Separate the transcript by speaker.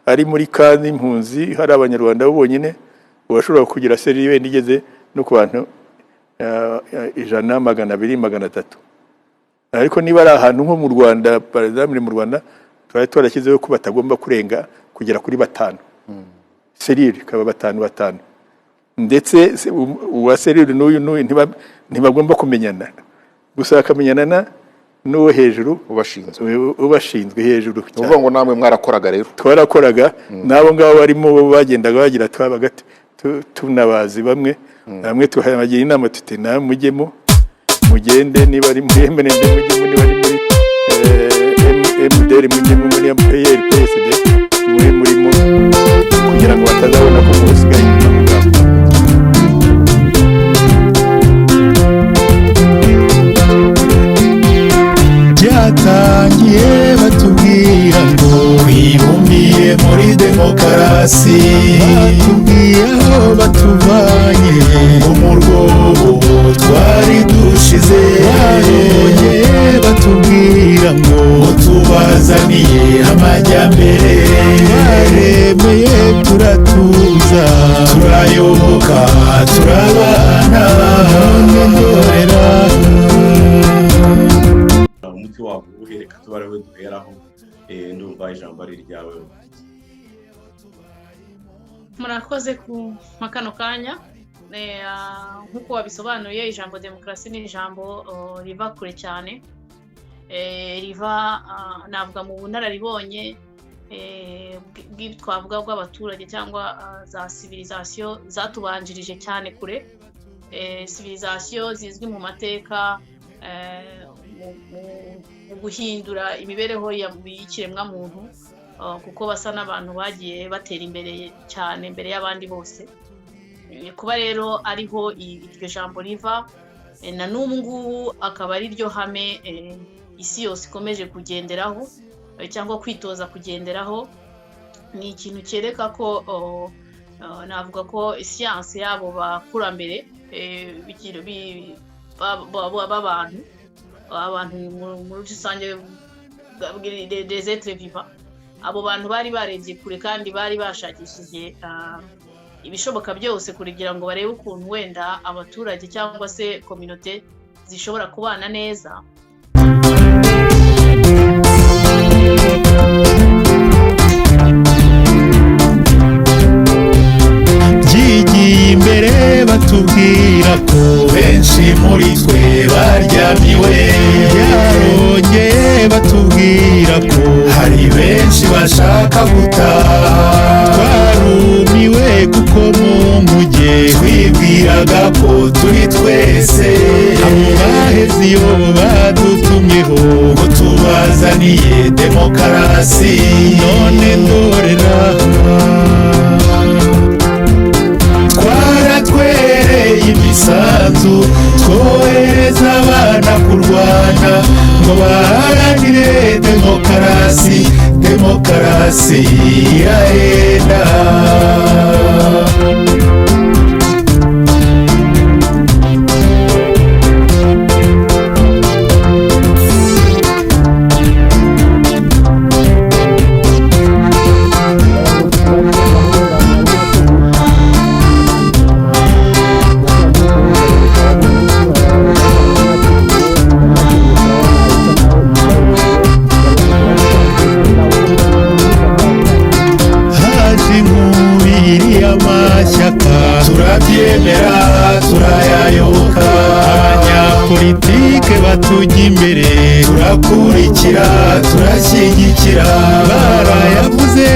Speaker 1: Ari muri camp y'impunzi, hari Abanyarwanda bo bonyine, washobora kugira cellule wenda igeze no ku bantu 100, 200, 300. Ariko niba ari ahantu nko mu Rwanda, par exemple mu Rwanda twari twarashyizeho ko batagomba kurenga kugera kuri batanu, cellule ikaba batanu batanu, ndetse uwa cellule n'uyu n'uyu ntibagomba kumenyana, gusa bakamenyana n'uwo hejuru.
Speaker 2: Ubashinzwe.
Speaker 1: Ubashinzwe hejuru.
Speaker 2: Ni ukuvuga ngo namwe mwarakoraga rero?
Speaker 1: Twarakoraga, n'abo ngabo barimo bo bagendaga bagira, twabaga tunabazi bamwe bamwe, tukabagira inama tuti: "Nawe mujyemo, mugende, niba ari muri MRND mujyemo, niba ari muri MDR mujyemo, muri MPR, PSD mube murimo," kugira ngo batazabona ko musigaye inyuma mu ngamba.
Speaker 3: Byatangiye batubwira ngo twibumbiye muri demokarasi, batubwiye aho batuvanye, ngo mu rwobo twari dushize. Barongeye batubwira ngo tubazaniye amajyambere, baremeye turatuza, turayoboka, turabana, none ndorera.
Speaker 4: Umuti wabo uhereka tuba ariwe duheraho. Ndumva ijambo ari iryawe.
Speaker 5: Murakoze ku kano kanya. Nk'uko wabisobanuye, ijambo demokarasi ni ijambo riva kure cyane. Riva navuga mu bunararibonye twavuga bw'abaturage cyangwa za civilisation zatubanjirije cyane kure, civilisation zizwi mu mateka mu guhindura imibereho y'ikiremwamuntu, kuko basa n'abantu bagiye batera imbere cyane mbere y'abandi bose. Kuba rero ariho iryo jambo riva, na n'ubu ngubu akaba ari ryo hame isi yose ikomeje kugenderaho cyangwa kwitoza kugenderaho, ni ikintu cyereka ko navuga ko siyanse yabo bakurambere b'abantu, abantu muri rusange, des êtres vivants, abo bantu bari barebye kure kandi bari bashakishije ibishoboka byose kugira ngo barebe ukuntu wenda abaturage cyangwa se communauté zishobora kubana neza.
Speaker 3: Byigiye imbere batubwira ko benshi muri twe baryamiwe, byarongeye batubwira ko hari benshi bashaka gutaha. Twarumiwe kuko mu nkuge twibwiraga ko turi twese. Abo baheze iyo badutumyeho ngo tubazaniye demokarasi, none ndorera. Twaratwereye imisanzu, twohereza abana kurwana ngo baharanire demokarasi. Demokarasi irahenda. Haje inkubiri y'amashyaka, turabyemera, turayayoboka. Abanyapolitike batujya imbere, turakurikira, turashyigikira, barayavuze.